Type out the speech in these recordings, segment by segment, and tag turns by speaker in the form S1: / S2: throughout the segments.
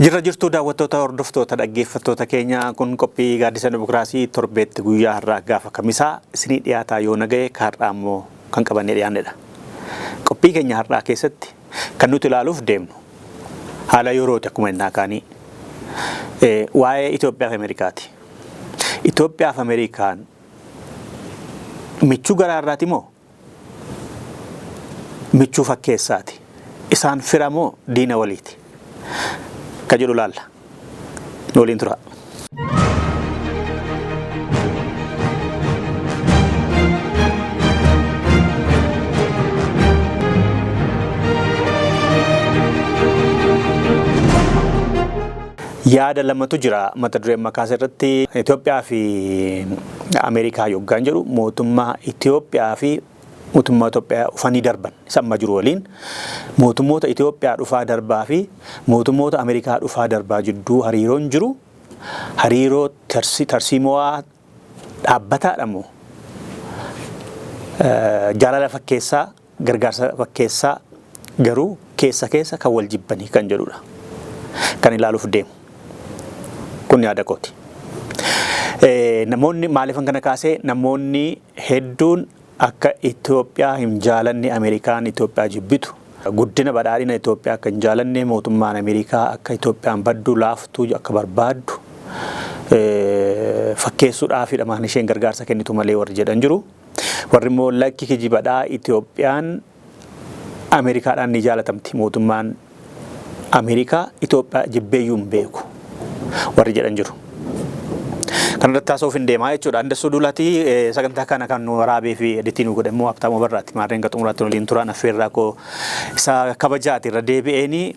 S1: Jirra jirtuu daawwattoota, hordoftoota, dhaggeeffattoota keenya. Kun qophii Gaaddisa Dimokiraasii torbeetti guyyaa har'aa gaafa Kamisaa isinii dhiyaataa yoo naga'e ka har'aa immoo kan qabannee dhiyaannedha. Qophii keenya har'aa keessatti kan nuti ilaaluuf deemnu haala yerooti akkuma innaa kaanii waa'ee Itoophiyaa fi Ameerikaati. Itoophiyaa fi Ameerikaan michuu garaa irraati moo michuu fakkeessaati? Isaan fira moo diina waliiti? Ka jedhu laalla. Nu waliin turaa. Yaada lamatu jira mata duree amma kaase irratti. Itoophiyaa fi Ameerikaa yoggaan jedhu mootummaa Itoophiyaa fi mootummaa Itoophiyaa dhufanii darban isa amma jiru waliin mootummoota Itoophiyaa dhufaa darbaa fi mootummoota Ameerikaa dhufaa darbaa jidduu hariiroon jiru hariiroo tarsiimowaa dhaabbataadha moo jaalala fakkeessaa, gargaarsa fakkeessaa, garuu keessa keessa kan wal jibbanii kan jedhudha. Kan ilaaluuf deemu. Kun yaada kooti. Namoonni maaliifan kana kaasee? Namoonni hedduun akka Itoophiyaa hin jaalanne, Ameerikaan Itoophiyaa jibbitu, guddina badhaadhina Itoophiyaa akka hin jaalanne, mootummaan Ameerikaa akka Itoophiyaan baddu laaftuu akka barbaaddu fakkeessuudhaafidha maan isheen gargaarsa kennitu malee warri jedhan jiru. Warri immoo lakki, kijibadhaa, Itoophiyaan Ameerikaadhaan ni jaalatamti, mootummaan Ameerikaa Itoophiyaa jibbeeyyuu hin beeku warri jedhan jiru. Kana irratti haasa'uuf hin deemaa jechuudha. Andassuu Duulaatii sagantaa kana kan nu waraabee fi editii nu godhe immoo Habtaamuu Barraati. Maarreen ga xumuraatti waliin turaan affeerraa koo isa kabajaati. Irra deebi'eeni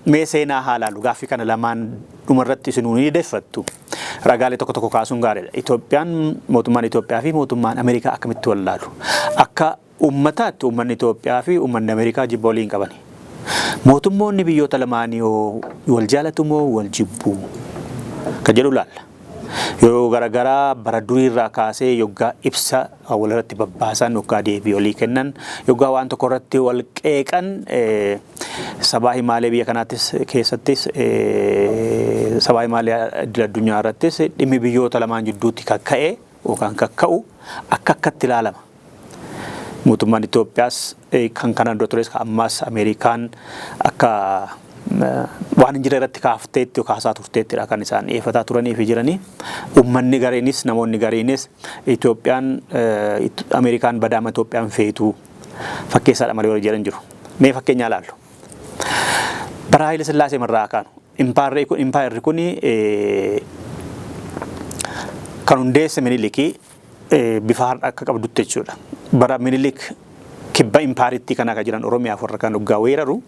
S1: mee seenaa haa laalu. Gaaffii kana lamaan dhumarratti isinuu ni deeffattu. Ragaalee tokko tokko kaasuun gaariidha. Itoophiyaan, mootummaan Itoophiyaa fi mootummaan Ameerikaa akkamitti wal laalu? Akka ummataatti uummanni Itoophiyaa fi uummanni Ameerikaa jibba walii hin qabani. Mootummoonni biyyoota lamaanii hoo wal jaalatu moo wal jibbu? Kan jedhu laalla. Yeroo garaagaraa bara durii irraa kaasee yoggaa ibsa walirratti babbaasan, yoggaa deebii walii kennan, yoggaa waan tokko irratti wal qeeqan, sabaa himaalee biyya kanaattis keessattis, sabaa himaalee idil addunyaa irrattis dhimmi biyyoota lamaan jidduutti kakka'e yookaan kakka'u akka akkatti ilaalama. Mootummaan Itoophiyaas kan kanaan dura tures kan ammaas Ameerikaan akka waan hin jirre irratti kaafteetti kaasaa turteettidha kan isaan dhiyeeffataa turanii fi jiranii. Uummanni gariinis, namoonni gariinis Itoophiyaan, Ameerikaan badaama Itoophiyaan feetuu fakkeessaadha malee warri jedhan jiru. Mee fakkeenyaa ilaallu. Bara Haayile Sillaasee irraa kaanu. Impaayerri kun, impaayerri kun kan hundeesse Minilikii bifa har'a akka qabdutti jechuudha. Bara Minilik kibba impaarittii kana kan jiran Oromiyaaf warra kan hoggaa weeraru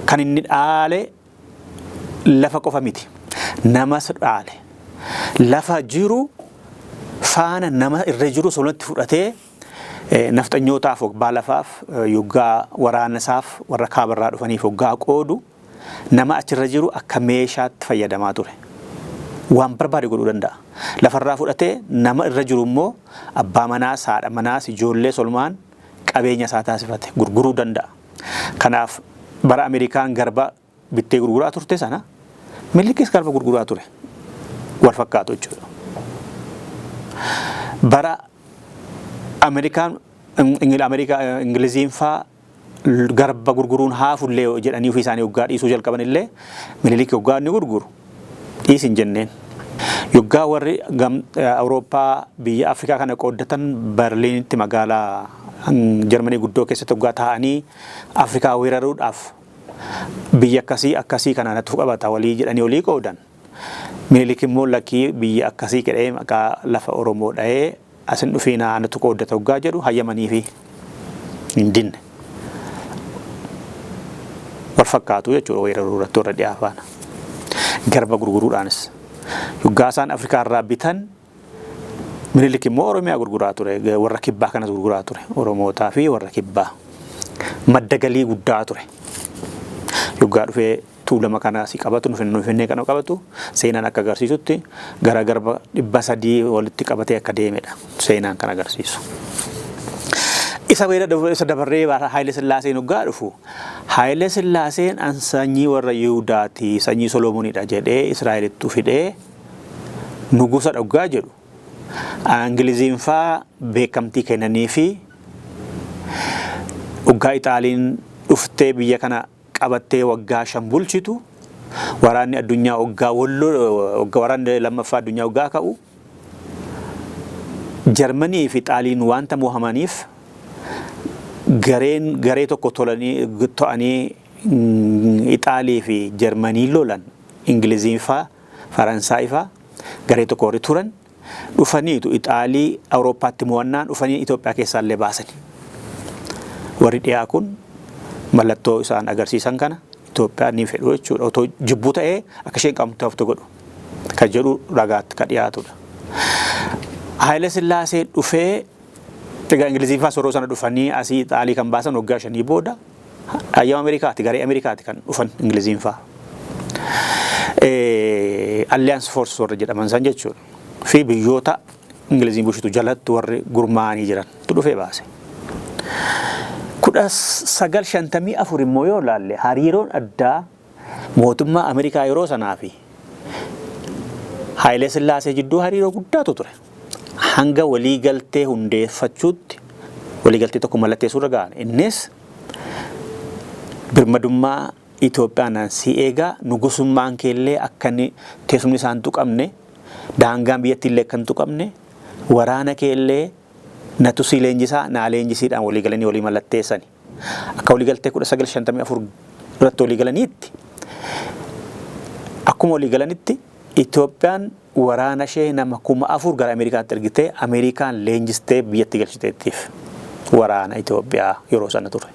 S1: kan inni dhaale lafa qofa miti. Namas dhaale. Lafa jiru faana nama irra jiru solatti fudhatee nafxanyootaaf hoggaa lafaaf, yoggaa waraana isaaf warra kaabarraa dhufaniif hoggaa qoodu nama achirra jiru akka meeshaatti fayyadamaa ture. Waan barbaade godhuu danda'a. Lafarraa fudhatee nama irra jiru immoo abbaa manaas, haadha manaas, ijoollee solmaan qabeenya isaa taasifate gurguruu danda'a. Kanaaf bara Ameerikaan garba bittee gurguraa turte sana Minilikis garba gurguraa ture. Wal fakkaatu jechuudha. Bara Ameerikaan, Ameerikaa, Ingiliziin faa garba gurguruun haafullee jedhanii ofii isaanii hoggaa dhiisuu jalqaban illee Minilik hoggaa inni gurguru dhiis hin jenneen. Yoggaa warri Awurooppaa biyya Afrikaa kana qooddatan Berliinitti, magaalaa Jarmanii guddoo keessatti hoggaa taa'anii Afrikaa weeraruudhaaf biyya akkasii akkasii kana natti qabata walii jedhanii walii qoodan. Minilik immoo lakkii, biyya akkasii jedhee maqaa lafa Oromoo dha'ee asin dhufiinaa anatu qooddata hoggaa jedhu hayyamaniifi hin dinne. Wal fakkaatu jechuudha weeraruu irratti warra dhiyaa faana. Garba gurguruudhaanis. Yoggaa isaan Afrikaa irraa bitan Minilik immoo Oromiyaa gurguraa ture. Warra kibbaa kanas gurguraa ture. Oromootaa fi warra kibbaa. Madda galii guddaa ture. Yoggaa dhufee Tuulama kana si qabatu, Finfinnee kana qabatu, seenaan akka agarsiisutti gara garba 300 walitti qabatee akka deemedha seenaan kan agarsiisu. Isa isa dabarree Haayile Sillaaseen hoggaa dhufu, Haayile Sillaaseen an sanyii warra Yihudaati, sanyii Solomoonidha jedhee Israa'elitti fidee nugusa dhoggaa jedhu, Ingiliziin faa beekamtii kennanii fi hoggaa Ixaaliin dhuftee biyya kana qabattee waggaa 5 bulchitu, waraanni addunyaa waggaa walloo, waraanni lammaffaa addunyaa waggaa ka'u, Jarmanii fi Xaaliin wanta mo'amaniif gareen garee tokko tolanii to'anii Ixaalii fi Jarmanii lolan. Ingiliziin faa Faransaay faa garee tokko warri turan dhufaniitu Ixaalii Awurooppaatti mo'annaan dhufanii Itoophiyaa keessaallee baasani. Warri dhiyaa kun mallattoo isaan agarsiisan kana Itoophiyaa ni fedhu jechuudha. Otoo jibbuu ta'ee akka isheen qabamtu haftu godhu kan jedhu ragaatti kan dhiyaatudha. Haayile Sillaasee dhufee, egaa Ingiliziin faa yeroo sana dhufanii asii Ixaalii kan baasan waggaa 5 booda hayyama Ameerikaati, garee Ameerikaati kan dhufan Ingiliziin faa. Alliance Force warra jedhaman san jechuudha. Fi biyyoota Ingiliziin bulchitu jalatti warri gurmaa'anii jiran tu dhufee baase. 1954 immoo yoo ilaalle, hariiroon addaa mootummaa Ameerikaa yeroo sanaa fi Haayile Sillaasee jidduu hariiroo guddaatu ture. Hanga waliigaltee hundeeffachuutti, waliigaltee tokko mallatteessuu irra ga'an. Innis birmadummaa Itoophiyaan si eegaa, nugusummaan keellee akka inni teessumni isaan tuqamne, daangaan biyyattii illee akka hin tuqamne, waraana keellee natu si leenjisaa naa leenjisiidhaan walii galanii walii mallatteessani. Akka waliigaltee 1954 irratti walii galaniitti, akkuma walii galanitti Itoophiyaan waraana ishee nama 4000 gara Ameerikaatti ergitee Ameerikaan leenjistee biyyatti galchiteettiif waraana Itoophiyaa yeroo sana ture.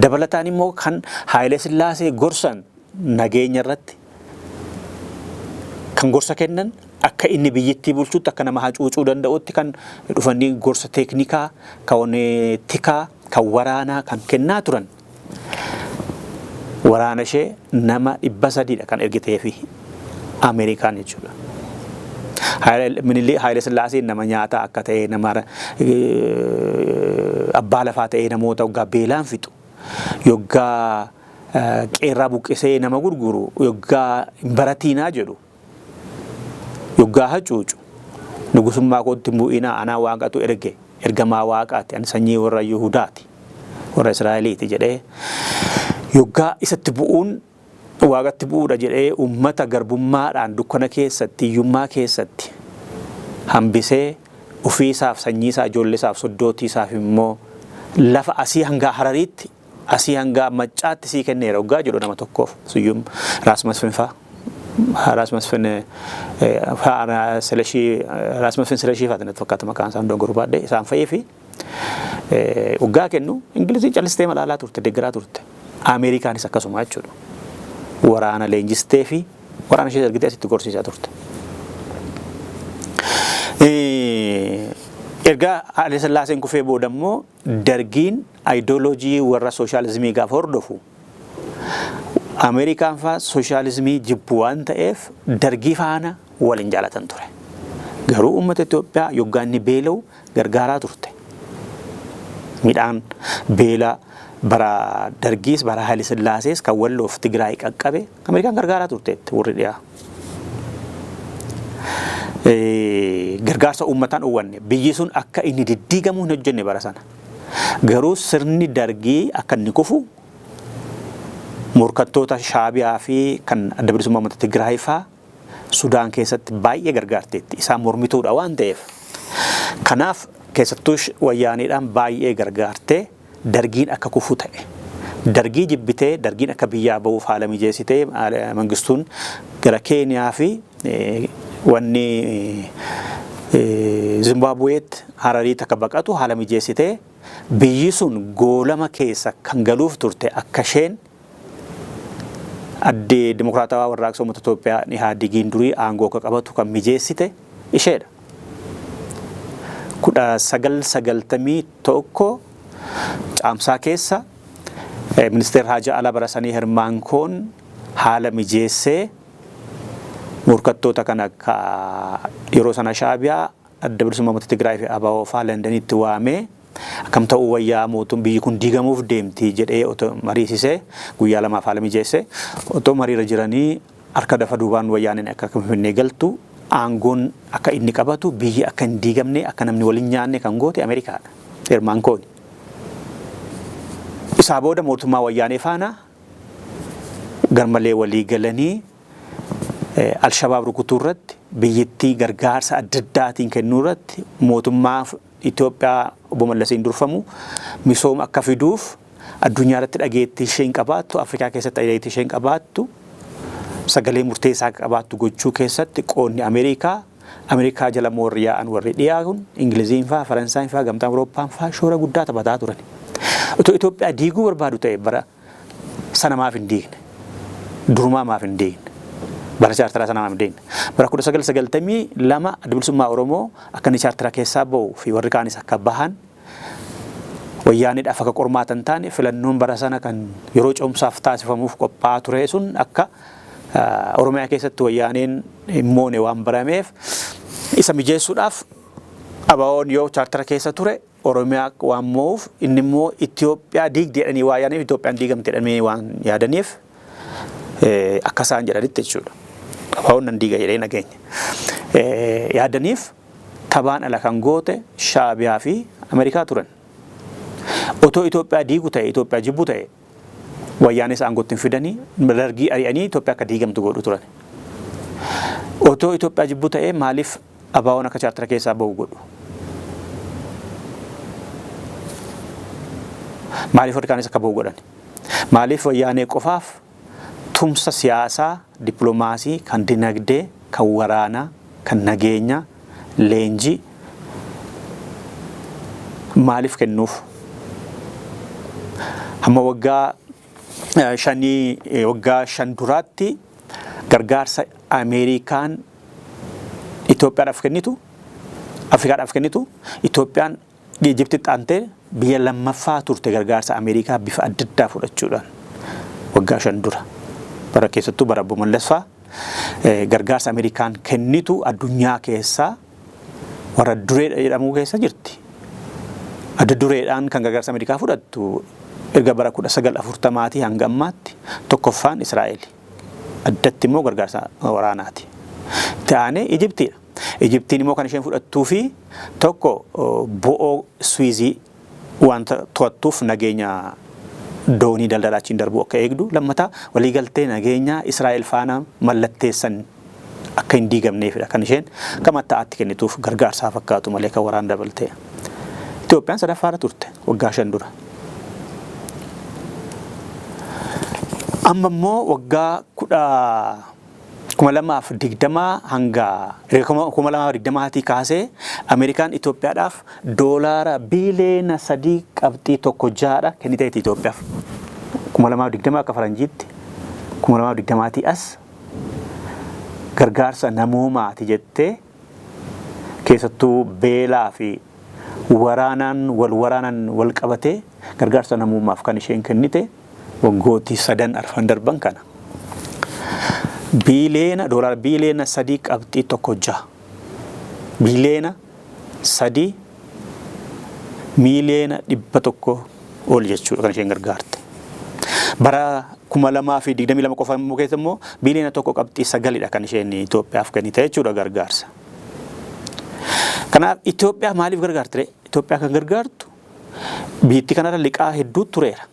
S1: Dabalataan immoo kan Haayile Sillaasee gorsan, nageenya irratti kan gorsa kennan, akka inni biyyittii bulchutti, akka nama hacuucuu danda'utti kan dhufanii gorsa teeknikaa, kan tikaa, kan waraanaa kan kennaa turan, waraana ishee nama 300dha kan ergitee fi Ameerikaan jechuudha. Haayile Sillaaseen nama nyaataa akka ta'e, nama abbaa lafaa ta'ee namoota waggaa beelaan fixu, yoggaa qeerraa buqqisee nama gurguru, yoggaa hin baratiinaa jedhu, yoggaa hacuucu, nugusummaa kootti hin bu'inaa, anaa waaqatu erge, ergamaa waaqaati, ani sanyii warra Yihudaati, warra Israa'eliiti jedhee, yoggaa isatti bu'uun waaqatti bu'uudha jedhee uummata garbummaadhaan dukkana keessatti, hiyyummaa keessatti hambisee, ofiisaaf, sanyiisaa, ijoolleesaaf, soddootiisaaf immoo lafa asii hanga Harariitti, asii hanga Maccaatti sii kenneera waggaa jedhu nama tokkoof, Suyyum Raas Masfin faa. Raas Masfin Silashii, Raas Masfin Silashii faati natti fakkaata maqaan isaan dongoruu baadhee, isaan fa'ii fi waggaa kennu Ingilizii callistee malaalaa turte, deeggaraa turte. Ameerikaanis akkasuma jechuudha. Waraana leenjistee fi waraana ishee ergitee asitti gorsiisaa turte. Erga Haile Sillaaseen kufee booda immoo Dargiin ayidooloojii warra sooshaalizimii gaafa hordofu, Ameerikaan faa sooshaalizimii jibbu waan ta'eef Dargii faana waliin jaalatan ture. Garuu uummata Itoophiyaa yoggaa inni beela'u gargaaraa turte. Midhaan beela bara Dargiis bara Haile Sillaasees kan Walloof Tigraay qaqqabe Ameerikaan gargaaraa turteetti warri dhiyaa. Gargaarsa uummataan uwwanne biyyi sun akka inni diddiigamu hin hojjenne bara sana. Garuu sirni Dargii akka inni kufu morkattoota Shaabiyaa fi kan Adda Bilisummaa Uummata Tigraay faa Sudaan keessatti baay'ee gargaarteetti. Isaan mormituudha waan ta'eef. Kanaaf keessattuu Wayyaaniidhaan baay'ee gargaartee Dargiin akka kufu ta'e. Dargii jibbitee Dargiin akka biyyaa ba'uuf haala mijeessitee Mangistuun gara Keeniyaa fi wanni Zimbaabuweetti Harariitti akka baqatu haala mijeessitee, biyyi sun goolama keessa kan galuuf turte akka isheen Addee Dimokiraatawaa Warraaqsa Uummata Itoophiyaa Ihaadigiin durii aangoo akka qabatu kan mijeessite isheedha. 1991 Caamsaa keessa ministeerri haajaa alaa bara sanii Hermaan Koon haala mijeessee morkattoota kan akka yeroo sana Shaabiyaa, Adda Bilisummaa Uummata Tigraay fi ABO faa Londanitti waamee Akkam ta'uu wayyaa, mootum biyyi kun diigamuuf deemti jedhee otoo mariisisee, guyyaa 2f haala mijeesse otoo mariirra jiranii, harka dafa duubaan Wayyaaneen akka Finfinnee galtu, aangoon akka inni qabatu, biyyi akka hin diigamne, akka namni waliin nyaanne kan goote Ameerikaadha. Hermaan Kooni. Isaa booda mootummaa Wayyaanee faana garmalee walii galanii Alshabaab rukutuu irratti, biyyittii gargaarsa adda addaatiin kennuu irratti, mootummaa Itoophiyaa obbo Mallasiin durfamu misooma akka fiduuf addunyaa irratti dhageettii isheen qabaattu, Afrikaa keessatti dhageettii isheen qabaattu, sagalee murteessaa akka qabaattu gochuu keessatti qoodni Ameerikaa, Ameerikaa jala immoo warri yaa'an, warri dhiyaa kun, Ingiliziin faa, Faransaayin faa, Gamtaan Awurooppaan faa shoora guddaa taphataa turan. Otoo Itoophiyaa diiguu barbaadu ta'e bara sana maaf hin diigne? Durumaa maaf hin diigne? Bara chaartaraa sana maaf hin diigne? Bara 1992 Adda Bilisummaa Oromoo akka inni chaartara keessaa ba'u fi warri kaanis akka bahan, Wayyaaniidhaaf akka qormaata hin taane, filannoon bara sana kan yeroo ce'umsaaf taasifamuuf qophaa'aa ture sun akka Oromiyaa keessatti Wayyaaneen hin moone waan barameef, isa mijeessuudhaaf ABO'n yoo chaartara keessa ture Oromiyaa waan moo'uuf, inni immoo Itoophiyaa diigdi jedhanii waan yaadaniif, Itoophiyaan diigamte jedhamee waan yaadaniif, akka isaan jedhanitti jechuudha. ABO'n nan diiga jedhee nageenya. Yaadaniif tabaan ala kan goote Shaabiyaa fi Ameerikaa turan. Otoo Itoophiyaa diigu ta'e, Itoophiyaa jibbu ta'e, Wayyaanis aangootti hin fidanii, Dargii ari'anii Itoophiyaa akka diigamtu godhu turan. Otoo Itoophiyaa jibbu ta'e maaliif ABO'n akka chaartara keessaa ba'u godhu? Maaliif warri kaanis akka ba'u godhan? Maaliif Wayyaanee qofaaf tumsa siyaasaa, dippiloomaasii, kan dinagdee, kan waraanaa, kan nageenyaa, leenjii maaliif kennuuf? Hamma waggaa 5, waggaa 5 duraatti gargaarsa Ameerikaan Itoophiyaadhaaf kennitu, Afrikaadhaaf kennitu, Itoophiyaan Ijiptitti aantee biyya lammaffaa turte gargaarsa Ameerikaa bifa adda addaa fudhachuudhaan waggaa 5 dura. Bara keessattuu bara Obbo Mallas fa'aa gargaarsa Ameerikaan kennitu addunyaa keessaa warra dureedha jedhamuu keessa jirti. Adda dureedhaan kan gargaarsa Ameerikaa fudhattu erga bara 1940maatii hanga ammaatti tokkoffaan Israa'eli. Addatti immoo gargaarsa waraanaati. Itti aanee Ijiptiidha. Ijiptiin immoo kan isheen fudhattuu fi tokko bo'oo Suwizii wanta to'attuuf nageenya doonii daldalaa achiin darbuu akka eegdu, lammataa waliigaltee nageenyaa Israa'el faana mallatteessan akka hin diigamneefidha kan isheen akka matta'aatti kennituuf, gargaarsaa fakkaatu malee kan waraana dabaltee. Itoophiyaan sadaffaarra turte waggaa 5 dura. Amma immoo waggaa 2020 hanga erga 2020 kaasee Ameerikaan Itoophiyaadhaaf doolaara biiliyoona 3.16dha kenniteetti Itoophiyaaf. 2020 akka faranjiitti, 2020 as gargaarsa namoomaati jettee, keessattuu beelaa fi waraanaan wal waraanan wal qabatee gargaarsa namoomaaf kan isheen kennite waggootii sadan arfan darban kana. Biiliyoona doolaara biiliyoona 3.16, biliyoona 3 miiliyoona 100 ol jechuudha kan isheen gargaarte. Bara 2022 qofa immoo keessa immoo biliyoona 1.9dha kan isheen Itoophiyaaf kennite jechuudha gargaarsa. Kanaaf Itoophiyaa maaliif gargaarte? Itoophiyaa kan gargaartu biyyattii kanarra liqaa hedduu tureera.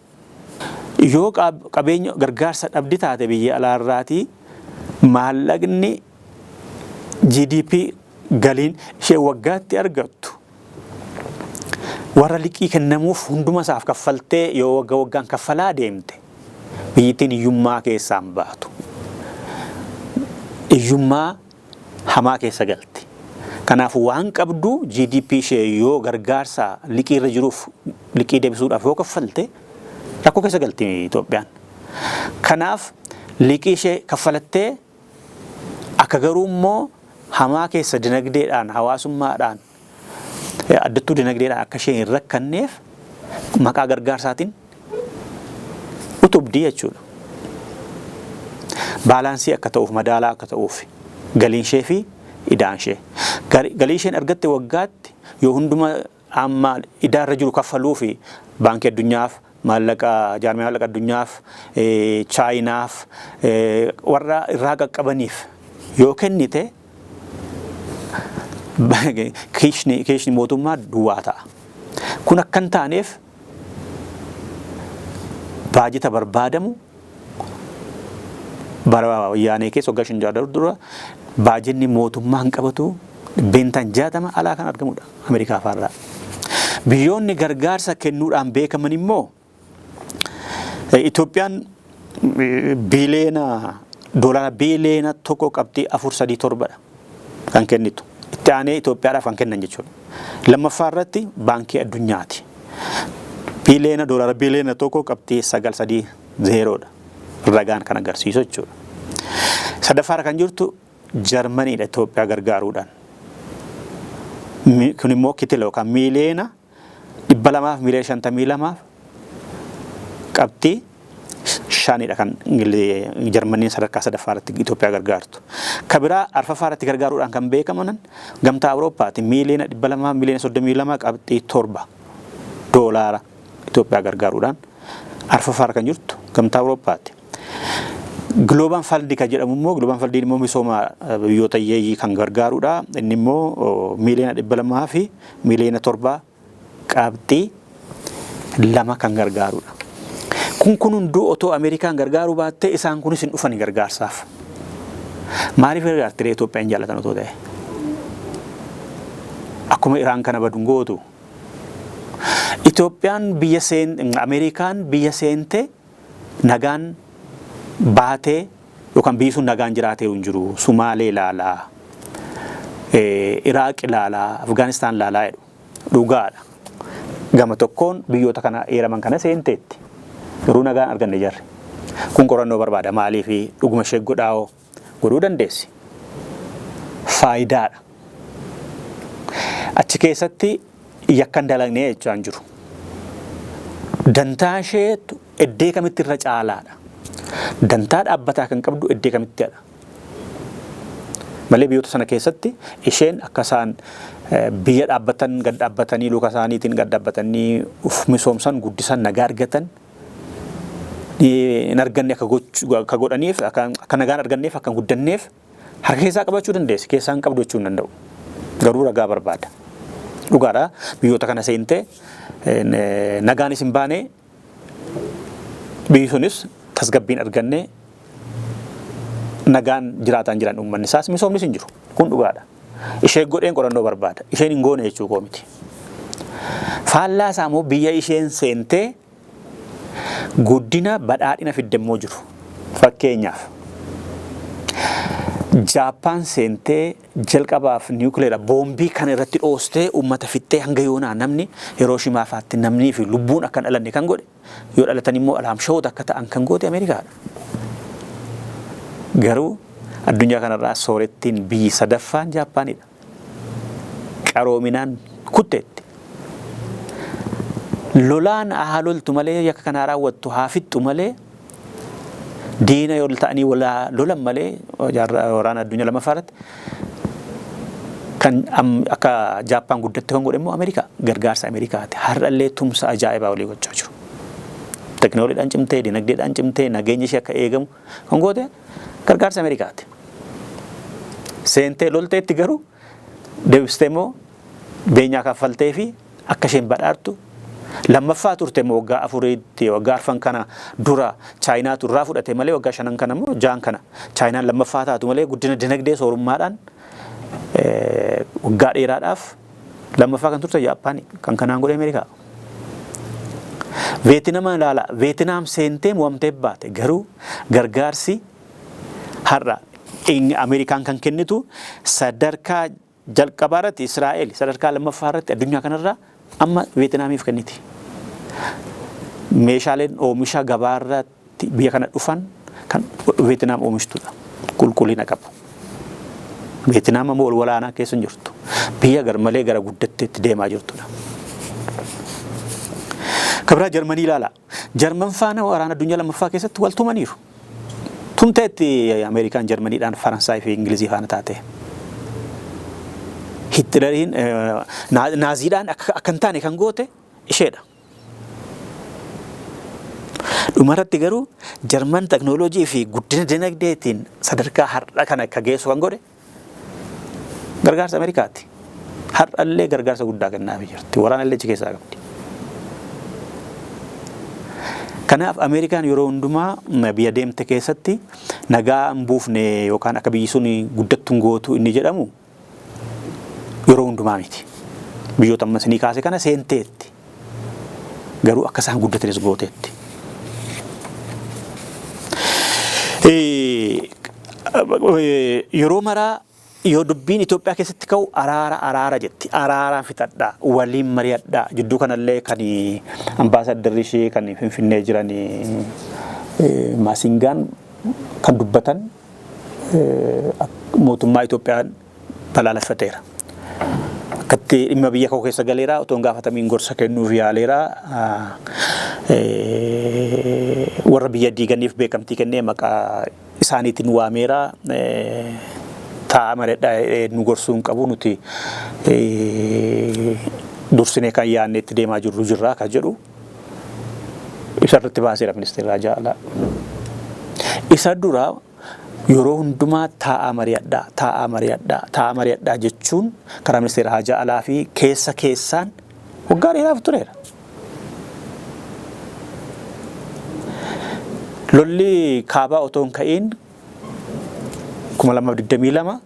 S1: Yoo qabeenya gargaarsa dhabdi taate biyya alaarraatii, maallaqni GDP, galiin ishee waggaatti argattu, warra liqii kennamuuf hunduma isaaf kaffaltee yoo wagga waggaan kaffalaa deemte, biyyittiin hiyyummaa keessaan baatu. Hiyyummaa hamaa keessa galti. Kanaaf waan qabdu GDP ishee yoo gargaarsa liqii irra jiruuf, liqii deebisuudhaaf yoo kaffalte, rakkoo keessa galti Itoophiyaan. Kanaaf liqii ishee kaffalattee akka garuu immoo hamaa keessa dinagdeedhaan, hawaasummaadhaan, addattuu dinagdeedhaan akka isheen hin rakkanneef maqaa gargaarsaatiin utubdii jechuudha. Baalaansii akka ta'uuf, madaalaa akka ta'uuf galiin ishee fi idaan ishee. Galii isheen argatte waggaatti yoo hunduma amma idaarra jiru kaffaluu fi Baankii Addunyaaf, maallaqa jaarmiyaa maallaqa addunyaaf, Chaayinaaf, warra irraa qaqqabaniif yoo kennite kiishni mootummaa duwwaa ta'a. Kun akka hin taaneef baajata barbaadamu bara Wayyaanee keessa waggaa 5 dura baajanni mootummaan qabatu 60% alaa kan argamudha Ameerikaa faarraa. Biyyoonni gargaarsa kennuudhaan beekaman immoo Itoophiyaan biiliyoona doolaara biiliyoona 1.437dha kan kennitu. Itti aanee Itoophiyaadhaaf kan kennan jechuudha. Lammaffaa irratti Baankii Addunyaati. Biiliyoona doolaara biiliyoona 1.930dha. Ragaan kan agarsiisu jechuudha. Sadaffaarra kan jirtu Jarmaniidha Itoophiyaa gargaaruudhaan. Kun immoo kitila yookaan miiliyoona 200 fi miiliyoona 52.5dha kan Jarmaniin sadarkaa sadaffaa irratti Itoophiyaa gargaartu. Ka biraa arfaffaa irratti gargaaruudhaan kan beekaman Gamtaa Awurooppaati, miiliyoona 200 miiliyoona 32.7 doolaara Itoophiyaa gargaaruudhaan arfaffaa irra kan jirtu Gamtaa Awurooppaati. Global Fund kan jedhamu immoo, Global Fundiin immoo misooma biyyoota hiyyeeyyii kan gargaarudha. Inni immoo miiliyoona 200 fi miiliyoona 7.2 kan gargaarudha. Kun hunduu otoo Ameerikaan gargaaruu baattee isaan kunis hin dhufani gargaarsaaf. Maaliif gargaarti ree Itoophiyaan jaallatan otoo ta'e? Akkuma Iraan kana badu hin gootu. Itoophiyaan biyya seen Ameerikaan biyya seente nagaan baatee yookaan biyyi sun nagaan jiraateeru hin jiru. Sumaalee ilaalaa, Iraaq ilaalaa, Afgaanistaan ilaalaa jedhu. Dhugaadha. Gama tokkoon biyyoota kana eeraman kana seenteetti. Garuu nagaan arganne jarri. Kun qorannoo barbaada. Maaliif dhuguma ishee godhaa'oo godhuu dandeessi? Faayidaadha. Achi keessatti yakka hin dalagne jechaa hin jiru. Dantaa isheetu eddee kamitti irra caalaadha. Dantaa dhaabbataa kan qabdu eddee kamittidha. Malee biyyoota sana keessatti isheen akka isaan biyya dhaabbatan gad dhaabbatanii luka isaaniitiin gad dhaabbatanii uf misoomsan, guddisan, nagaa argatan hin arganne akka godhaniif, akka nagaan arganneef, akka hin guddanneef harka keessaa qabachuu dandeessi. Keessaa hin qabdu jechuu hin danda'u. Garuu ragaa barbaada. Dhugaadha, biyyoota kana seentee nagaanis hin baane, biyyi sunis tasgabbiin arganne, nagaan jiraataan jiran, uummanni isaas misoomnis hin jiru. Kun dhugaadha. Ishee godheen qorannoo barbaada. Isheen hin goone jechuu koo miti. Faallaa isaa immoo biyya isheen seentee guddina badhaadhina fidde immoo jiru. Fakkeenyaaf, Jaappaan seentee jalqabaaf niwukileera boombii kana irratti dhoostee uummata fixxee, hanga yoonaa namni Hirooshimaa faatti namnii fi lubbuun akka hin dhalanne kan godhe, yoo dhalatan immoo alaamshawoota akka ta'an kan goote Ameerikaadha. Garuu addunyaa kanarraa soorettiin biyyi sadaffaan Jaappaanidha. Qaroominaan kutteetti. Lolaan haa loltu malee, yakka kanaa raawwattu haa fixxu malee, diina yoo ta'anii walaa lolan malee, waraana addunyaa lammaffaa irratti kan akka Jaappaan guddatte kan godhe immoo Ameerikaa, gargaarsa Ameerikaati. Har'allee tumsa ajaa'ibaa walii gochaa jiru. Teknoolojiidhaan cimtee, dinagdeedhaan cimtee, nageenyi ishee akka eegamu kan goote gargaarsa Ameerikaati. Seentee lolteetti, garuu deebistee immoo beenyaa kaffaltee fi akka isheen badhaadhtu. Lammaffaa turte immoo waggaa afuriitti, waggaa arfan kana dura Chaayinaatu irraa fudhate malee, waggaa shanan kana immoo ja'an kana Chaayinaan lammaffaa taatu malee, guddina dinagdee soorummaadhaan waggaa dheeraadhaaf lammaffaa kan turte Jaappaani, kan kanaan godhe Ameerikaa. Veetinaam ilaala. Veetinaam seentee mo'amtee baate, garuu gargaarsi har'a Ameerikaan kan kennitu sadarkaa jalqabaa irratti Israa'el, sadarkaa lammaffaa irratti addunyaa kanarraa amma Veetinaamiif kenniti. Meeshaaleen oomisha gabaa irratti biyya kana dhufan kan Veetinaam oomishtudha. Qulqullina qabu. Veetinaam ammoo wal waraanaa keessa hin jirtu. Biyya garmalee gara guddatteetti deemaa jirtudha. Kabiraa Jarmanii ilaala. Jarman faana waraana addunyaa lammaffaa keessatti wal tumaniiru. Tumteetti Ameerikaan Jarmaniidhaan, Faransaay fi Ingilizii faana taate. Hitleriin Naaziidhaan akka hin taane kan goote isheedha. Dhumarratti garuu Jarman teknooloojii fi guddina dinagdeetiin sadarkaa har'a kana akka geessu kan godhe gargaarsa Ameerikaati. Har'allee gargaarsa guddaa kennaafii jirti. Waraana illee achi keessaa qabdi. Kanaaf Ameerikaan yeroo hundumaa biyya deemte keessatti nagaa hin buufne yookaan akka biyyi sun guddattu hin gootu inni jedhamu yeroo hundumaa miti. Biyyoota amma isinii kaase kana seenteetti. Garuu akka isaan guddatanis gooteetti. Yeroo maraa yoo dubbiin Itoophiyaa keessatti ka'u araara araara jetti. Araaraan fixadhaa, waliin mari'adhaa. Jidduu kanallee kan ambaasaddarri ishee kan Finfinnee jiran Maasingaan kan dubbatan mootummaa Itoophiyaan balaaleffateera. Akkatti dhimma biyya koo keessa galeera, otoo hin gaafatamiin gorsa kennuuf yaaleera. Warra biyya diiganiif beekamtii kennee maqaa isaaniitiin waameera. Taa'aa mareedha, nu gorsuu hin qabu, nuti dursinee kan yaadne itti deemaa jirru jirra kan jedhu ibsa irratti baaseera ministeerri haajaa alaa. Isa dura yeroo hundumaa taa'aa mari'adhaa, taa'aa mari'adhaa, taa'aa mari'adhaa jechuun karaa ministeera haajaa alaa fi keessa keessaan waggaa dheeraaf tureera. Lolli kaabaa otoo hin ka'iin 2022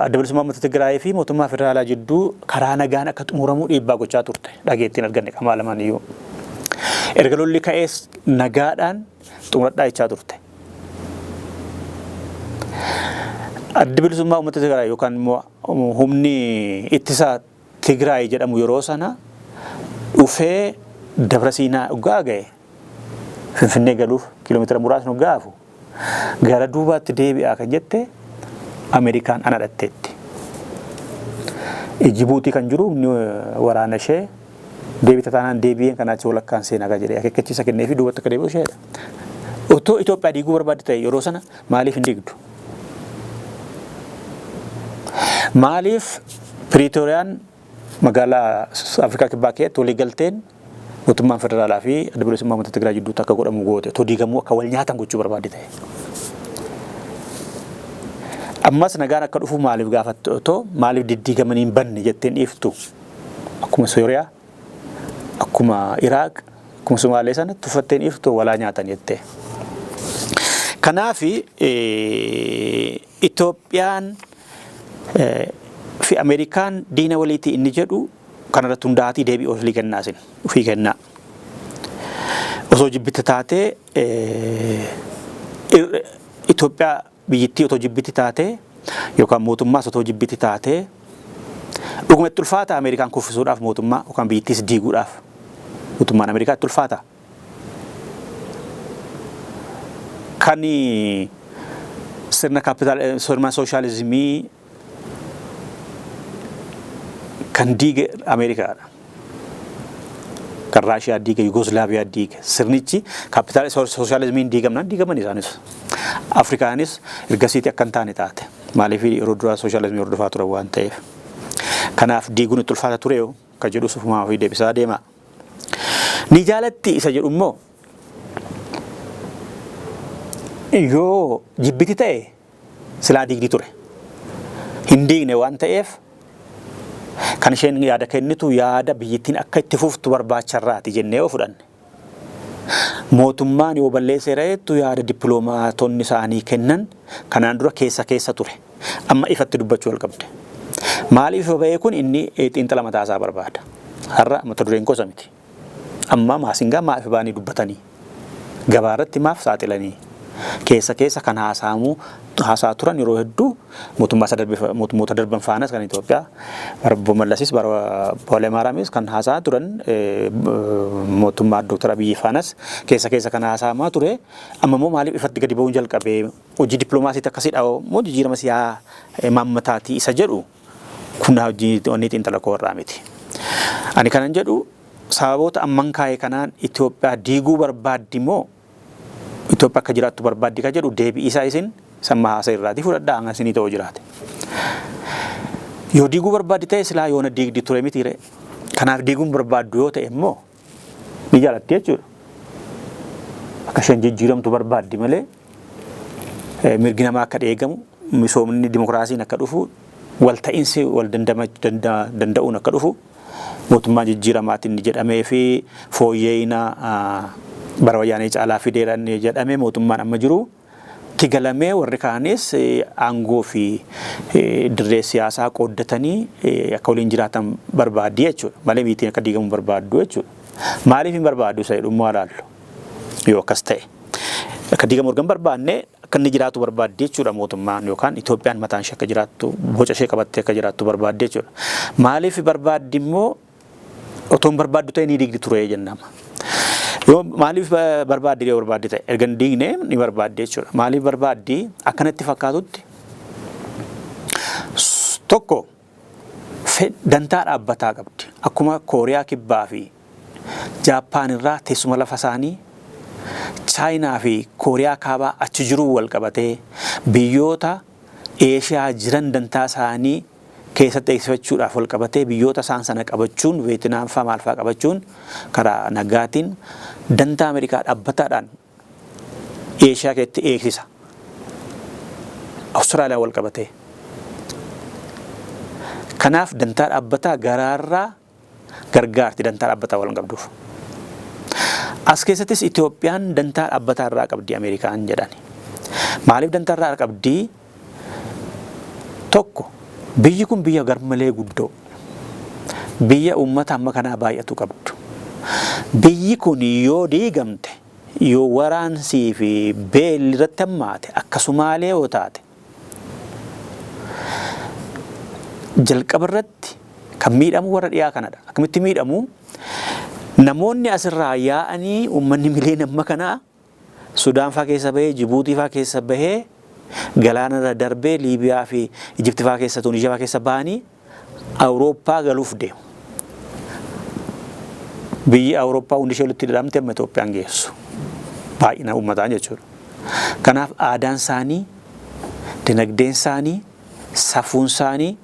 S1: Adda Bilisummaa Uummata Tigraayii fi mootummaa federaalaa jidduu karaa nagaan akka xumuramuu dhiibbaa gochaa turte. Dhageettiin arganne qamaa lamaan iyyuu. Erga lolli ka'ees nagaadhaan xumuradhaa jechaa turte. Addi Bilisummaa Uummata Tigraay yookaan immoo humni ittisa Tigraay jedhamu yeroo sana dhufee Dabra Siinaa dhugaa ga'e, Finfinnee galuuf kiiloomeetira muraasni dhugaa hafu, gara duubaatti deebi'aa kan jette Ameerikaan ana dhatteetti. Jibuutii kan jiru humni waraana ishee deebita taanaan deebi'een kanaa achi walakkaan seenaa kan jedhee akeekkachiisa kennee fi duubatti akka deebi'u isheedha. Otoo Itoophiyaa diiguu barbaadde ta'e yeroo sana maaliif hin diigdu? Maaliif Piriitooriyaan magaalaa Afrikaa Kibbaa keessatti waliigalteen mootummaan federaalaa fi Adda Bilisummaa Uummata Tigraay jidduutti akka godhamu goote otoo diigamuu akka wal nyaatan gochuu barbaadde ta'e? Ammas nagaan akka dhufu maaliif gaafatte, otoo maaliif diddiigamanii hin banne jetteen dhiiftu? Akkuma Sooriyaa, akkuma Iraaq, akkuma Sumaalee sana tuffatteen dhiiftu walaa nyaatan jettee. Kanaaf Itoophiyaan fi Ameerikaan diina waliiti inni jedhu kanarratti hundaa'atii deebii ofii kennaa, isin ofii kennaa. Osoo jibbite taatee Itoophiyaa biyyittii, otoo jibbiti taatee yookaan mootummaas otoo jibbiti taatee, dhuguma itti ulfaata Ameerikaan kuffisuudhaaf, mootummaa yookaan biyyittiis diiguudhaaf mootummaan Ameerikaa itti ulfaata. Kan sirna kaapitaal, sirna sooshaalizimii kan diige Ameerikaadha. Kan Raashiyaa diige, Yugoslaaviyaa diige. Sirnichi kaapitaal sooshaalizimiin diigamnaan diigaman isaanis. Afrikaanis ergasiiti akka hin taane taate. Maaliif? Yeroo duraa sooshaalizimii hordofaa turan waan ta'eef. Kanaaf diiguun itti ulfaata ture kan jedhu sufumaa ofii deebisaa deema. Ni jaalatti isa jedhu immoo, yoo jibbiti ta'e silaa diigdi ture. Hin diigne waan ta'eef kan isheen yaada kennitu yaada biyyittiin akka itti fuftu barbaacharraati jennee yoo fudhanne. Mootummaan yoo balleesseera jettu, yaada dippiloomaatonni isaanii kennan kanaan dura keessa keessa ture. Amma ifatti dubbachuu jalqabde. Maaliif ifa ba'ee? Kun inni xiinxala mataa isaa barbaada. Har'a mata dureen gosa miti. Amma Maasingaa maaf ifa ba'anii dubbatanii? Gabaa irratti maaf saaxilanii? Keessa keessa kan haasa'amuu haasaa turan yeroo hedduu mootummaa isa darbe, mootummoota darban faanas, kan Itoophiyaa bara Obbo Mallasis, bara Obbo Hayilemaariyaamis kan haasa'aa turan, mootummaa Dr. Abiyyi faanas keessa keessa kan haasa'amaa ture. Amma immoo maaliif ifatti gadi ba'uun jalqabee? Hojii dippiloomaasiitti akkasidha moo jijjiirama siyaa imaammataati isa jedhu, kun hojii wanni xiinxala koo irraa miti. Ani kanan jedhu, sababoota amman kaa'e kanaan Itoophiyaa diiguu barbaaddi moo Itoophiyaa akka jiraattu barbaaddi kan jedhu, deebii isaa isin samma haasa irraatii fudhadhaa hanga isinii ta'uu jiraate. Yoo diiguu barbaaddi ta'e silaa yoona diigdi ture miti ree. Kanaaf diiguun barbaaddu yoo ta'e immoo ni jaalatti jechuudha. Akka isheen jijjiiramtu barbaaddi malee mirgi namaa akka eegamu, misoomni dimokiraasiin akka dhufu, walta'iinsi wal danda'uun akka dhufu, mootummaa jijjiiramaatiin jedhamee fi fooyya'ina bara Wayyaanee caalaa fideera inni jedhame mootummaan amma jiru itti galamee warri kaanis aangoo fi dirree siyaasaa qooddatanii akka waliin jiraatan barbaaddi jechuudha. Malee biyyattiin akka diigamu barbaaddu jechuudha. Maaliif hin barbaaddu isa jedhu immoo ilaallu yoo akkas ta'e. Akka diigamu erga hin barbaanne akka inni jiraatu barbaaddi jechuudha mootummaan, yookaan Itoophiyaan mataan ishee akka jiraattu, boca ishee qabattee akka jiraattu barbaaddi jechuudha. Maaliif barbaaddi immoo? Otoo hin barbaaddu ta'e ni diigdi ture jennama. Yoo maaliif barbaaddi, yoo barbaaddi ta'e erga hin diigne ni barbaaddi jechuudha. Maaliif barbaaddi? Akkanatti fakkaatutti tokko dantaa dhaabbataa qabdi. Akkuma Kooriyaa Kibbaa fi Jaappaan irraa teessuma lafa isaanii, Chaayinaa fi Kooriyaa Kaabaa achi jiruu wal qabatee, biyyoota Eeshiyaa jiran dantaa isaanii keessatti eegsifachuudhaaf wal qabatee, biyyoota isaan sana qabachuun, Veetinaam fa'aa maal fa'aa qabachuun, karaa nagaatiin dantaa Ameerikaa dhaabbataadhaan Eeshiyaa keessatti eegsisa. Awustiraaliyaa wal qabatee. Kanaaf dantaa dhaabbataa garaarraa gargaarti, dantaa dhaabbataa waan qabduuf. As keessattis Itoophiyaan dantaa dhaabbataa irraa qabdi Ameerikaan jedhani. Maaliif dantaa irraa qabdi? Tokko, biyyi kun biyya garmalee guddoo. Biyya uummata amma kanaa baay'atu qabdu. Biyyi kun yoo diigamte, yoo waraansii fi beelli irratti hammaate, akka Sumaalee yoo taate, jalqaba irratti kan miidhamu warra dhiyaa kanadha. Akkamitti miidhamu? Namoonni asirraa yaa'anii, uummanni miliyoona amma kanaa Sudaan faa keessa bahee, Jibuutii faa keessa bahee, galaanarra darbee Liibiyaa fi Ijipti faa keessa, Tuuniziyaa faa keessa bahanii Awurooppaa galuuf deemu. Biyyi Awurooppaa hundi ishee walitti hidhamte amma Itoophiyaan geessu. Baay'ina uummataan jechuudha. Kanaaf aadaan isaanii, dinagdeen isaanii, safuun isaanii,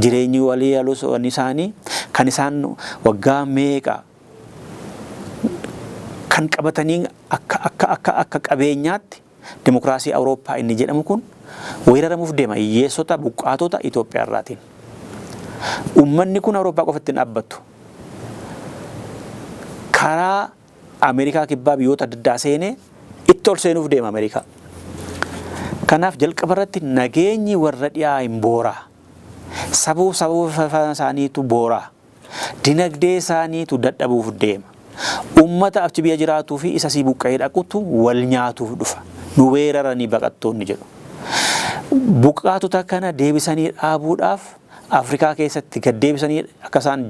S1: jireenyi walii galuu isaanii kan isaan waggaa meeqa kan qabatanii akka qabeenyaatti dimokiraasii Awurooppaa inni jedhamu kun weeraramuuf deema hiyyeessota buqqaatota Itoophiyaa irraatiin. Uummanni kun Awurooppaa qofatti hin dhaabbatu. Karaa Ameerikaa Kibbaa biyyoota adda addaa seenee itti ol seenuuf deema Ameerikaa. Kanaaf jalqaba irratti nageenyi warra dhiyaa hin booraa. Sabuu sabuu isaaniitu booraa. Dinagdee isaaniitu dadhabuuf deema. Uummata achi biyya jiraatuu fi isa sii buqqa'ee dhaqutu wal nyaatuuf dhufa. Nu weeraranii baqattoonni jedhu. Buqqaatota kana deebisanii dhaabuudhaaf Afrikaa keessatti gad deebisanii akka isaan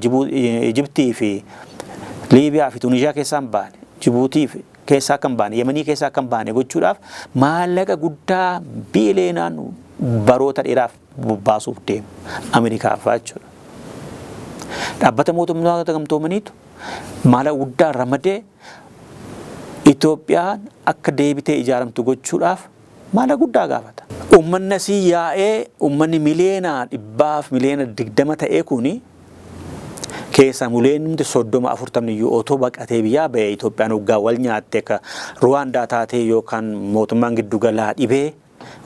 S1: Ijiptii fi Liibiyaa fi Tuuniziyaa keessaa hin baane, Jibuutii keessaa akka hin baane, Yemanii keessaa akka hin baane gochuudhaaf maallaqa guddaa biiliyoonaan baroota dheeraaf bobbaasuuf deemu Ameerikaa fa'aa jechuudha. Dhaabbata Mootummoota Gamtoomaniitu maallaqa guddaa ramadee Itoophiyaan akka deebitee ijaaramtu gochuudhaaf maallaqa guddaa gaafata. Uummanni asii yaa'ee, uummanni 120 miliyoona ta'ee kuni keessaa miliyoonumti 30 40 iyyuu otoo baqatee biyyaa ba'e, Itoophiyaan waggaa wal nyaatte akka Ruwaandaa taatee, yookaan mootummaan giddugalaa dhibee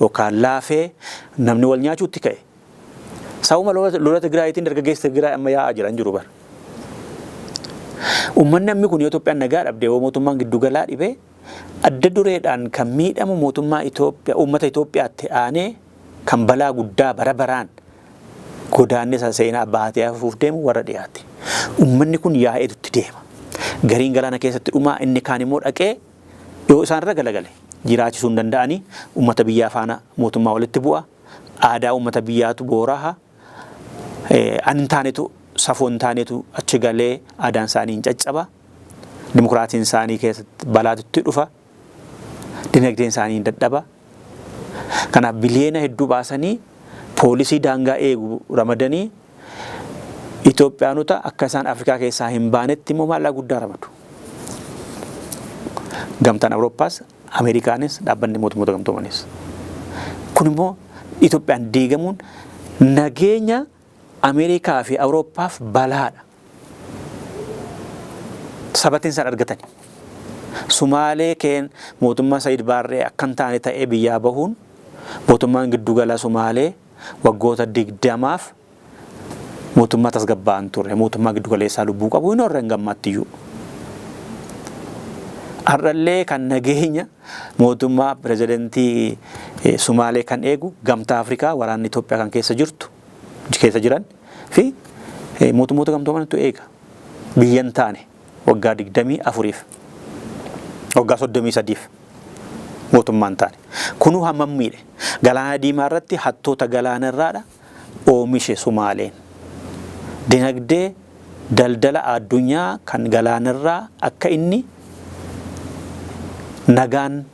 S1: yookaan laafee namni wal nyaachuutti ka'e. Sababa lola Tigraayitiin dargaggeessi Tigraay amma yaa'aa jiran jiru bara. Uummanni ammi kun yoo Itoophiyaan nagaa dhabde, yoo mootummaan giddugalaa dhibee, adda dureedhaan kan miidhamu mootummaa Itoophiyaa, uummata Itoophiyaatti aanee kan balaa guddaa bara baraan godaannisa seenaa baatee hafuuf deemu warra dhiyaate. Uummanni kun yaa'eetutti deema. Gariin galaana keessatti dhumaa, inni kaan immoo dhaqee yoo isaan irra galagale jiraachisuu hin danda'anii, uummata biyyaa faana mootummaa walitti bu'a. Aadaa uummata biyyaatu booraha. An hin taanetu, safuu hin taanetu achi galee aadaan isaanii hin caccaba. Dimokiraatiin isaanii keessatti balaatu dhufa. Dinagdeen isaanii hin dadhaba. Kanaaf biliyeena hedduu baasanii poolisii daangaa eegu ramadanii, Itoophiyaanota akka isaan Afrikaa keessaa hin baanetti immoo maallaqa guddaa ramadu. Gamtaan Awurooppaas, Ameerikaanis, Dhaabbanni Mootummoota Gamtoomanis. Kun immoo Itoophiyaan diigamuun Nageenya Ameerikaa fi Awurooppaaf balaadha. Sabatiin isaan argatani. Sumaalee keen mootummaa Sayid Baarree akka hin taane ta'ee biyyaa bahuun, mootummaan giddugala Sumaalee waggoota 20f mootummaa tasgabbaa'aa hin turre, mootummaa giddugaleessaa lubbuu qabu hin horre hanga ammaattiyyuu. Har'allee kan nageenya mootummaa pirezidantii Sumaalee kan eegu Gamtaa Afrikaa, waraanni Itoophiyaa kan keessa jirtu keessa jiran fi mootummoota gamtoomantu eega. Biyya hin taane waggaa 24f, waggaa 33f mootummaa hin taane. Kunuu hammam miidhe? Galaana Diimaa irratti hattoota galaana irraadha oomishe Sumaaleen. Dinagdee daldala addunyaa kan galaanarraa akka inni nagaan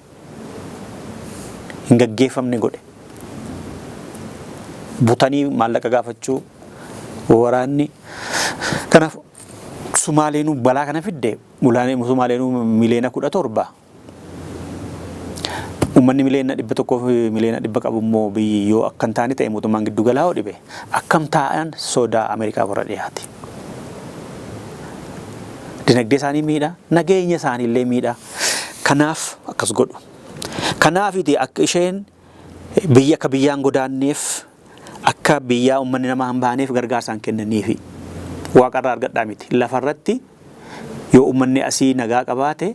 S1: hin gaggeeffamne godhe. Butanii maallaqa gaafachuu waraanni. Kanaaf Sumaaleenuu balaa kana fidde. Sumaaleenuu miliyoona 17. Uummanni miliyoona 100 fi miliyoona 100 qabu immoo biyyi yoo akka hin taane ta'e, mootummaan giddu galaa hoo dhibe, akkam taa'an sodaa Ameerikaa warra dhiyaate. Dinagdee isaanii miidha, nageenya isaanii illee miidha. Kanaaf akkas godhu. Kanaafiti akka isheen biyya akka biyyaan godaanneef, akka biyyaa uummanni namaa hin baaneef gargaarsaan kennaniifi. Waaqarraa argadhaa miti. Lafarratti yoo uummanni asii nagaa qabaate,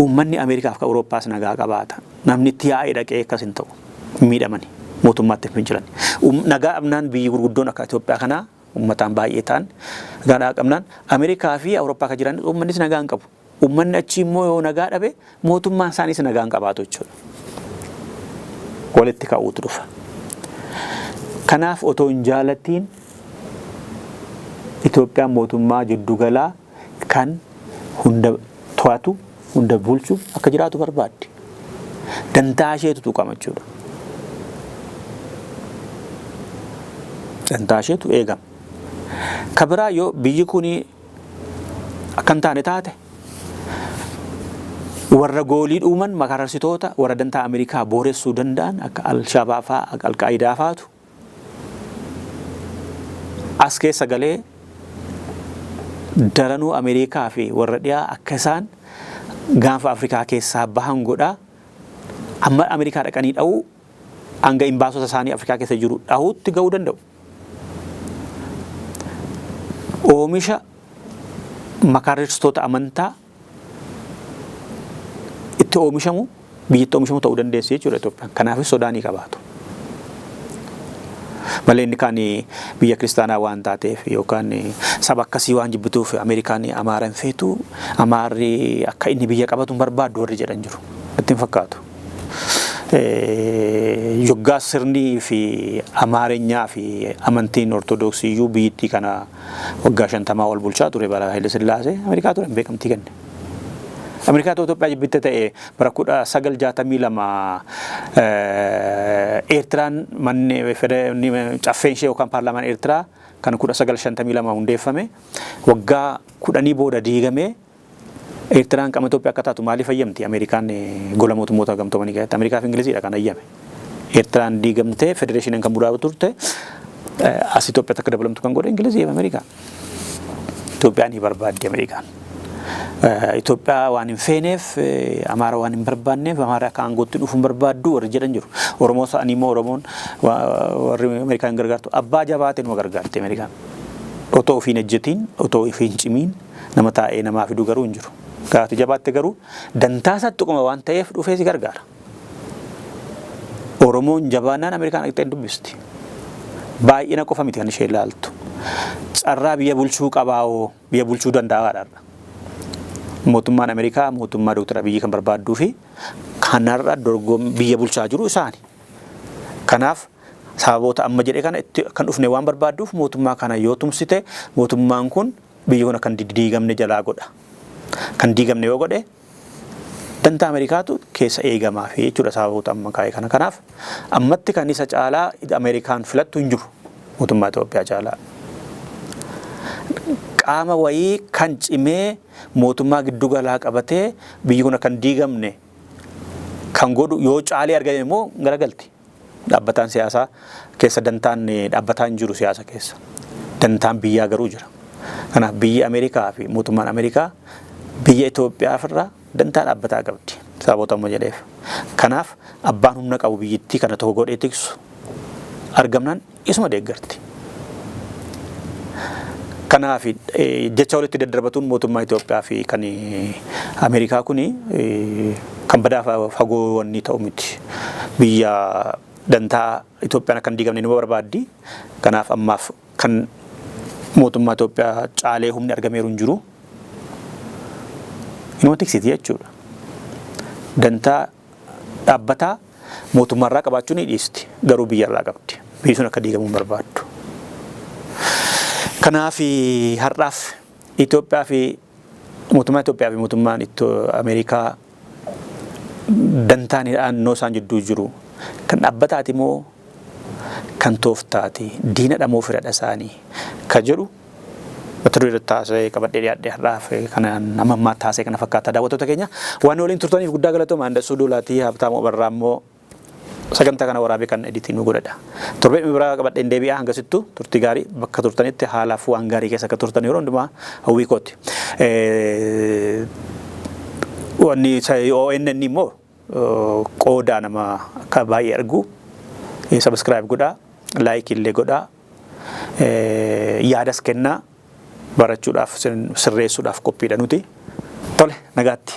S1: uummanni Ameerikaaf ka Awurooppaas nagaa qabaata. Namni itti yaa'ee dhaqee akkas hin ta'u. Miidhamani. Mootummaatti hin fincilan. Nagaa dhabnaan biyyi gurguddoon akka Itoophiyaa kanaa uummataan baay'ee ta'an nagaa dhabnaan Ameerikaa fi Awurooppaa kan jiran uummannis nagaa hin qabu. Uummanni achii immoo yoo nagaa dhabe, mootummaan isaaniis nagaa hin qabaatu jechuudha. Walitti ka'uutu dhufa. Kanaaf otoo hin jaalatiin Itoophiyaan mootummaa jiddugalaa kan hunda to'atu, hunda bulchu akka jiraatu barbaaddi. Dantaa isheetu tuqama jechuudha. Dantaa isheetu eegama. Ka biraa, yoo biyyi kun akka hin taane taate, warra goolii dhuuman, makararsitoota, warra dantaa Ameerikaa booressuu danda'an akka Al-Shabaab fa'aa, akka Al-Qaayidaa fa'aatu as keessa galee daranuu Ameerikaa fi warra dhiyaa akka isaan Gaanfa Afrikaa keessaa bahan godhaa. Amma Ameerikaa dhaqanii dha'uu, hanga imbaasota isaanii Afrikaa keessa jiru dhahuutti ga'uu danda'u. Oomisha makaaristoota amantaa itti oomishamu, biyyatti oomishamu ta'uu dandeessi jechuudha Itoophiyaan. Kanaafis sodaa ni qabaatu. Malee inni kaan biyya kiristaanaa waan taateef yookaan saba akkasii waan jibbituuf Ameerikaan Amaara hin feetu, Amaarri akka inni biyya qabatu hin barbaaddu warri jedhan jiru. Natti hin fakkaatu. Yoggaa sirnii fi Amaarenyaa fi amantiin Ortodoksii iyyuu biyyittii kana waggaa 50 ol bulchaa ture, bara Haile Sillaasee Ameerikaa ture beekamtii kenne. Ameerikaa Itoophiyaa jibbitte ta'e, bara 1962 Eertiraan manni caffeen ishee yookaan paarlaamaan Eertiraa kan 1952 hundeeffame waggaa 10 booda diigamee Eertiraan qaama Itoophiyaa akka taatu maaliif hayyamti? Ameerikaan gola mootummoota gamtoomanii keessatti Ameerikaa fi Ingiliziidha kan hayyame. Eertiraan diigamtee federeeshiniin kan bulaa turte as Itoophiyaatti akka dabalamtu kan godhe Ingilizii fi Ameerikaa. Itoophiyaa ni barbaaddi Ameerikaan. Itoophiyaa waan hin feeneef, Amaara waan hin barbaanneef, Amaara akka aangootti dhufu hin barbaaddu warri jedhan jiru. Oromoo ta'anii immoo Oromoon warri Ameerikaan gargaartu abbaa jabaateen numa gargaarti Ameerikaan. Otoo ofiin ejjetiin, otoo ofiin cimiin nama taa'ee namaa fidu garuu hin jiru. Gaafati jabaatte garuu dantaa isaatti tuqama waan ta'eef dhufee si gargaara. Oromoon jabaannaan Ameerikaan dhaqxee hin dubbisti. Baay'ina qofa miti kan ishee ilaaltu. Carraa biyya bulchuu qabaawoo, biyya bulchuu danda'aadha. Mootummaan Ameerikaa mootummaa Dr. Abiyyi kan barbaadduu fi kanarra dorgom biyya bulchaa jiru isaani. Kanaaf sababoota amma jedhe kana itti kan dhufne waan barbaadduuf, mootummaa kana yoo tumsite, mootummaan kun biyyi kun akka hin diigamne jalaa godha. Kan diigamne yoo godhe dantaa Ameerikaatu keessa eegamaa fi jechuudha sababoota amma kaa'e kana. Kanaaf ammatti kan isa caalaa Ameerikaan filattu hin jiru mootummaa Itoophiyaa caalaa. Qaama wayii kan cimee mootummaa giddugalaa qabatee biyyi kun akka hin diigamne kan godhu yoo caalee argame immoo garagalti. Dhaabbataan siyaasaa keessa dantaan dhaabbataan hin jiru siyaasa keessa. Dantaan biyyaa garuu jira. Kanaaf biyyi Ameerikaa fi mootummaan Ameerikaa biyya Itoophiyaa irraa dantaa dhaabbataa qabdi. Sababoota amma jedheef. Kanaaf abbaan humna qabu biyyittii kana tokko godhee tiksu argamnaan isuma deeggarti. Kanaaf jecha walitti daddarbatuun mootummaa Itoophiyaa fi kan Ameerikaa kuni kan badaa fagoo wanni ta'u miti. Biyya dantaa Itoophiyaan akka hin diigamne numa barbaaddi. Kanaaf ammaaf kan mootummaa Itoophiyaa caalee humni argameeru hin jiru. Inuma tiksiti jechuudha. Dantaa dhaabbataa mootummaarraa qabaachuu ni dhiisti. Garuu biyyarraa qabdi. Biyyi sun akka diigamu hin barbaaddu. Kanaaf har'aaf Itoophiyaa fi mootummaa Itoophiyaa fi mootummaan Ameerikaa dantaan naannoo isaan jidduu jiru kan dhaabbataati moo kan tooftaati, diinadha moo firadha isaanii ka jedhu mata duree irratti haasa'ee qabadhee dhiyaadhe har'aaf kana amma ammaatti haasa'e kana fakkaata. Daawwattoota keenya waan waliin turtaniif guddaa galatooma. Andassuu Duulaatii Habtaamuu Abarraa immoo sagantaa kana waraabee kan editii nu godhadha. Torbee biraa qabadheen deebi'aa, hangasittuu turtii gaarii. Bakka turtanitti haalaaf waan gaarii keessa akka turtan yeroo hundumaa hawwii kooti. Wanni ONN immoo qoodaa nama akka baay'ee argu subscribe godhaa, like illee godhaa, yaadas kennaa, barachuudhaaf sirreessuudhaaf qophiidha nuti. Tole, nagaatti.